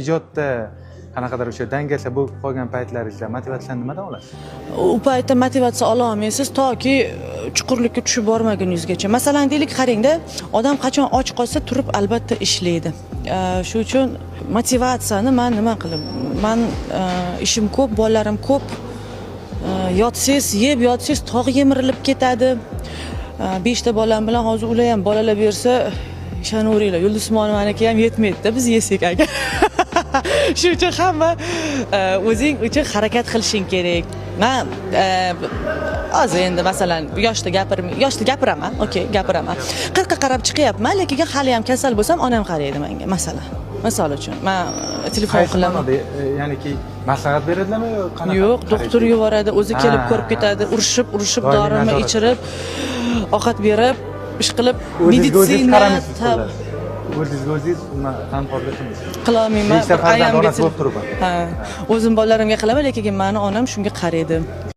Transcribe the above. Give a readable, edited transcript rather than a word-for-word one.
Ijodda qanaqadir o'sha dangasa bo'lib qolgan paytlaringizda motivatsiyani nimadan olasiz? U paytda motivatsiya ola olmaysiz, toki chuqurlikka tushib bormaguningizgacha. Masalan, deylik, qarangda, odam qachon och qolsa, turib albatta ishlaydi. Shu uchun motivatsiyani man nima qilib, man ishim ko'p, bolalarim ko'p. Yotsangiz, yeb yotsangiz, tog' yemirilib ketadi. Beshta bolam bilan hozir, ular ham bolalar bersa, ishonaveringlar, Yulduz Usmonovaniki ham yetmaydida biz yesak agar. Shuning uchun hamma o'zing uchun harakat qilishing kerak. Man hozir endi, masalan, yoshda gapirmay, yoshda gapiraman, okey, gapiraman, 40ga qarab chiqyapman, lekin hali ham kasal bo'lsam, onam qaraydi menga, masalan, misol uchun, man telefon Qaysi qilaman. ma'noda, ya'niki maslahat beradilarmi yo qanaqa? Yo'q, doktor yuboradi, o'zi kelib ko'rib ketadi, urishib urishib Doimiy dorini nazorat. ichirib, ovqat berib, ish qilib. O'zingizga o'zingiz Meditsina qaramaysiz, xullas. O'zingizga o'zingiz umuman g'amxo'rlik qilmaysiz. Qilolmayman. Beshta Bir farzand ayamga onasi bo'lib turib ham. Ha, o'zim bolalarimga qilaman, lekin mani onam shunga qaraydi.